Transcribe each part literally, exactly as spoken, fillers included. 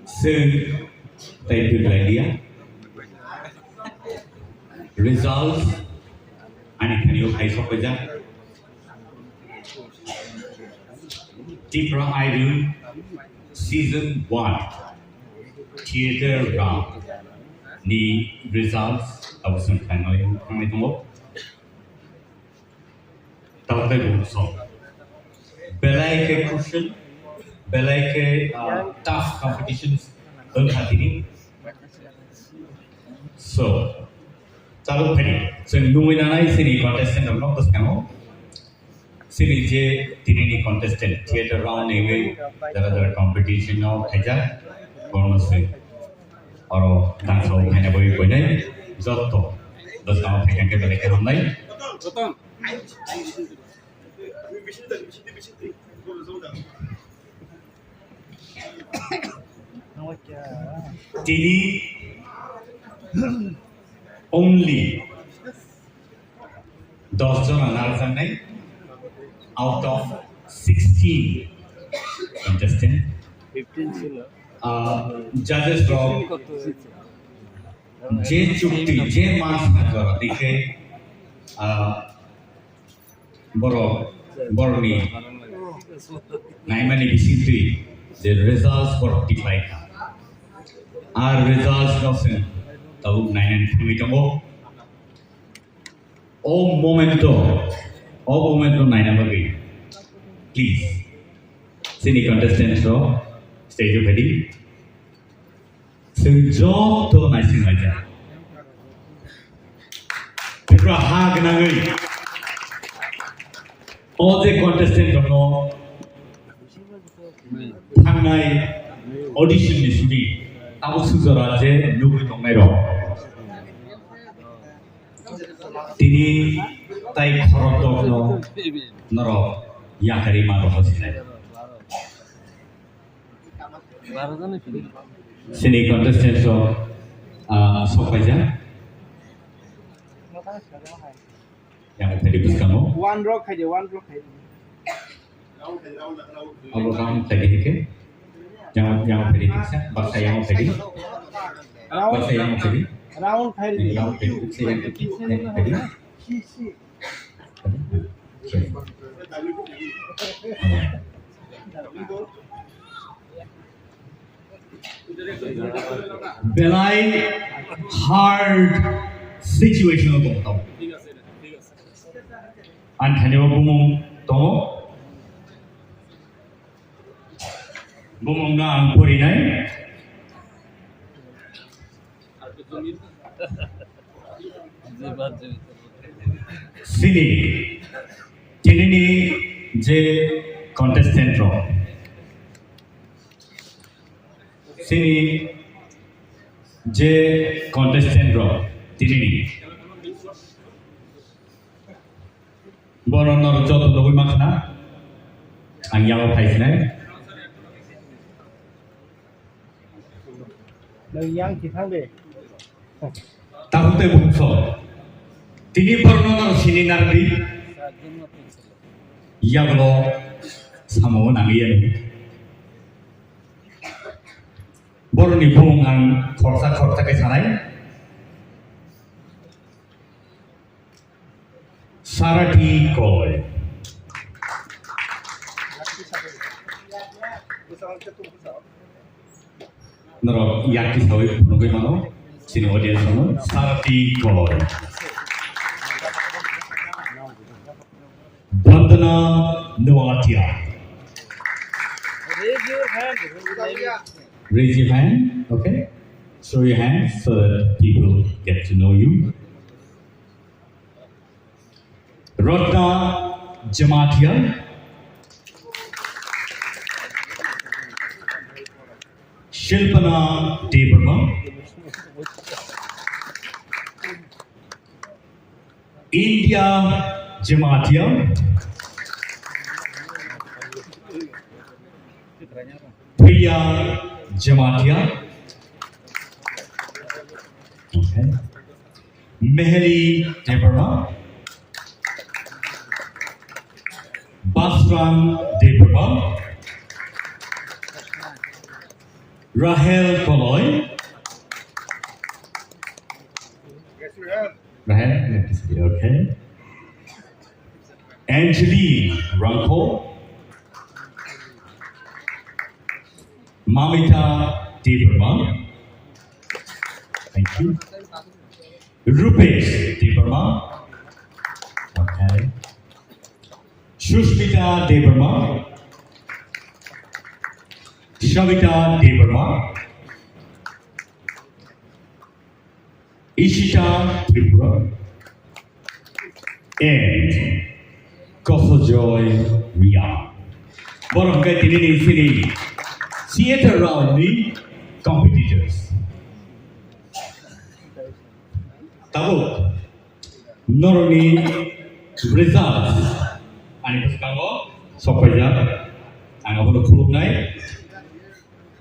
Chwng tei twilailia. Results ani thani o hai sokphaijak. Tipra Idol Season one Theatre Round ni results abo chwng khlainai thangwi tongo. Tabuk tei bumo song. Belai khe crucial, belai khe, ah, tough competitions wngkha tini. So, tabuk phai di. Chwng nungwi nanai chini contestant rokno bwskango. Chini je tinini contestant theater round ni wngwi jara jara competition no phaijak, borno se oro dangsa o phaina bagwi koinai jotto bwskango phaikha khe belai khe hamnai. Tini only dos jona narwkjaknai out of sixteen contestant. Ah, judges rok je chukti, je man sakha jora dikhe, ah, borok, borokni naimani bisingtwi je results borok tikhlai kha. Ar results no chwng tabuk nainani thangwi tongo. O momento, o momento naina bagwi, please, chini contestant rok stage o phaidi. Chwng joto naising laijak. Tripura ha gwnangwi o je contestant rokno thangnai audition ni simi abo sujora je nugwi tongnai rok. Tini tai khorokdokno norok yakarwi ma rohorsinai. Chini contestant rok, ah, sokphaijak. Yang tadi bwskango. One rock khaidi, one rock khaidi. Abo round khaidi hike. Yang, yang khaidi hiksa, baksa yang khaidi. Round, baksa yang khaidi. Round khaidi. Yang khaidi, baksa yang khaidi. Si, si. Belai hard situation o tong tong. Ang thani o bumung tongo. Bumung no ang porinai. Sini, tinini je contestant rok, sini je contestant rok, tinini borok norok joto nugwi mankha na, ang yago phaisinai. Nwng yang kithang de. Tabuk tei bumso. Tini borno no sini nardi. Yagulo samo nangya. Boroni bumung ang khorsa khorsa khe sanai. Sarati Koi. Norok yakti sawi phunugwi mano, chini audience no Sarati Koi. Vandana Noatia. Raise your hand. Raise your hand, okay? Show your hand so that people get to know you. Ratna Jamatia, Shilpana Debbarma, India Jamatia, Priya Jamatia, okay. Meheli Debbarma, Basran Debbarma, Rahel Koloi. Rahel, okay. Angeline Rangkho. Mamita Debbarma. Thank you. Rupesh Debbarma. Okay. Sushmita Debbarma. Savita Debbarma. Ishita Tripura. And Kosojoy Ria. Borok hwnkhe tini ni sini theater round ni competitors. Tabuk norokni results ani bwskango sokpaijak. Ang abono khulumnai.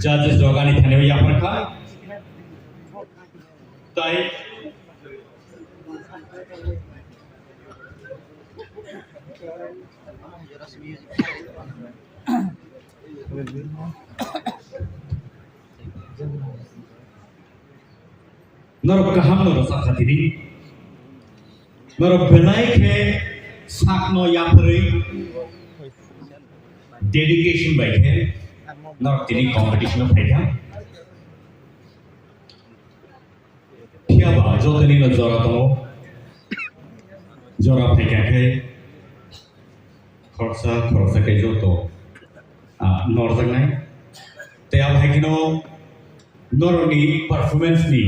Judges rok ani thani yapharkha. Tai norok kaham no rwchapkha tini. Norok belai khe sakno yapharwi dedication bai khe norok tini competition o phaikha. Phiya ba jotoni no jora tongo. Jora phaikha khe khoroksa khoroksa khe joto, ah, norjaknai. Tei abo hai kheno norokni performance ni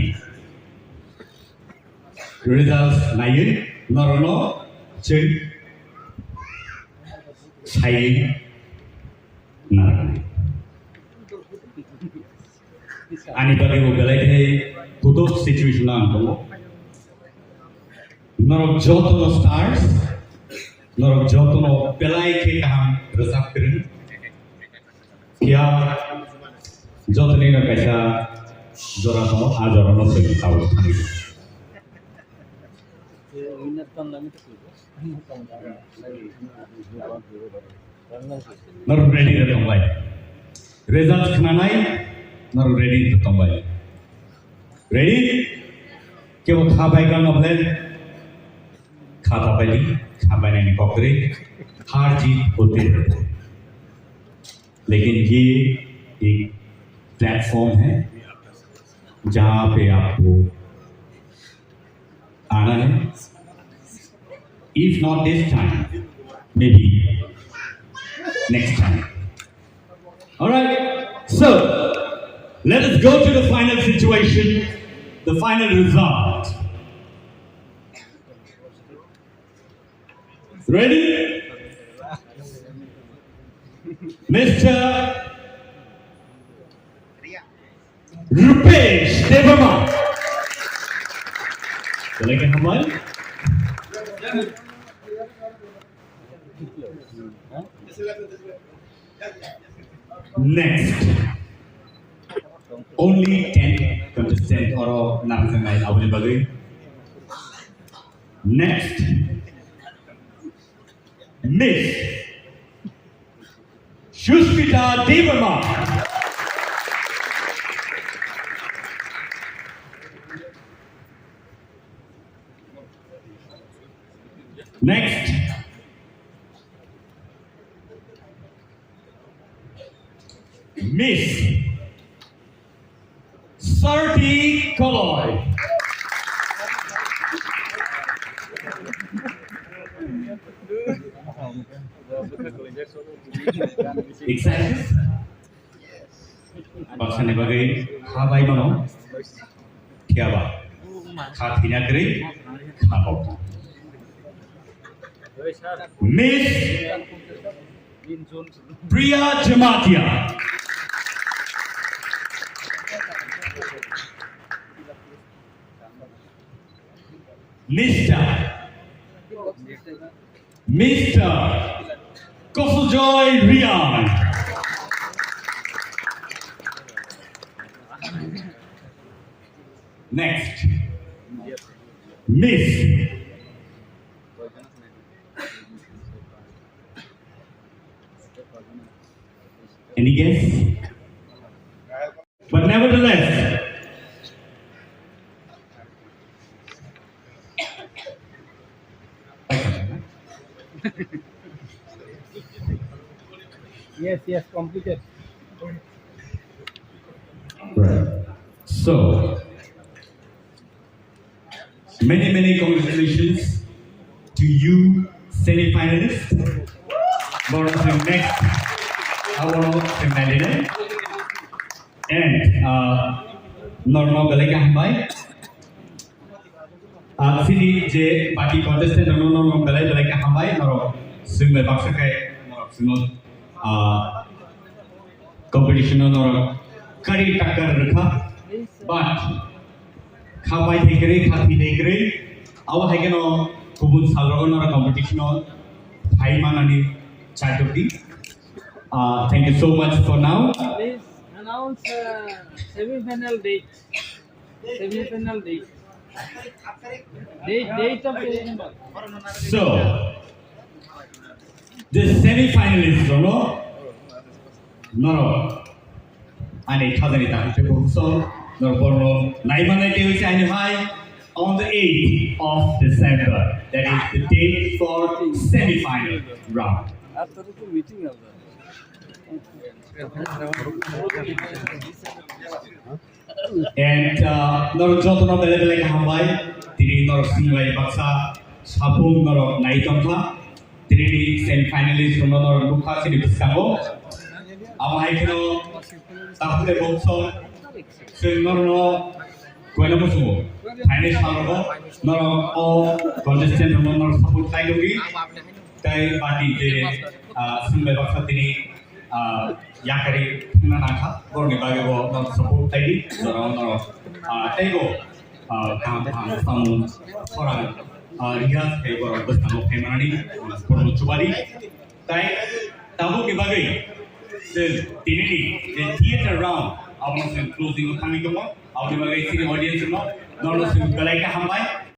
results naiwi norokno chwng saiwi narwknai. Ani bagwi bo belai khe kutuk situation o ang tongo. Norok jotono stars, norok jotono belai khe kaham rwchap kwrwng. Phiya jotoni no kaisa jora tongo, a jora no chwng tabuk thangwi. Norok ready rw tongbai. Result khwnanai norok ready rw tongbai. Ready? Kebo kha bai kang aple? Kha ta bai di, kha bai nani kok kwrwi. Har jeet hote rehta hai. लेकिन ये एक प्लेटफॉर्म है जहाँ पे आपको आना है। If not this time, maybe next time. All right, so let us go to the final situation, the final result. Ready? Mister Rupesh Debbarma. Belai khe hambai. Next. Only ten contestant oro nangjaknai aboni bagwi. Next. Miss Sushmita Debbarma. Next. Miss Sarti Koloi. Excited? Baksani bagwi kha bai mano. Phiya ba kha thina kwrwi kha kok. Miss Priya Jamatia. Mister Mister Kosojoy Riang. Next. Miss. Any guess? Left. Yes, yes, completed. Right. So, many, many congratulations to you, semi-finalists. Borok next, abo semi-final. And, uh, norok belai khe hambai. Ah, chini je party contestant rokno norok belai belai khe hambai, norok swngbai baksa khe norok swngno, ah, competition no norok kari takar rwkha, but kha bai thai kwrwi, kha thwi thai kwrwi, abo hai kheno kubun sal rogo norok competition no phai manani chai tongdi. Ah, thank you so much for now. Please announce, uh, semi-final date. Semi-final date. Date, date of semi-final. So, the semi-finalist rokno norok ani khajani takhuk tei bukhuk song norok borokno naimanai tei hwnse ani hai on the eighth of December, that is the date for semi-final round. And, uh, norok jotono belai belai khe hambai. Tini norok swngbai baksa sapung norok nai tongkha. Tini ni semi finalist rokno norok nukha chini bwskango. Abo hai kheno takhuk tei bukhuk song chwng norokno koina muchungo. Phainai sal rogo norok o contestant rokno norok support khlai tongdi. Tei party je, ah, swngbai baksa tini, ah, yakari thangna nangkha, borokni bagwi bo norok support khlai di, norok, norok, ah, tei bo, ah, kaham kaham samung khorang, ah, rihas khe borok bwskango phaimanani, ah, borokno chubadi. Tei tabukni bagwi chwng tinini je theater round, abono chwng closing o thangwi tongo, aboni bagwi chini audience no norokno chwng belai khe hambai.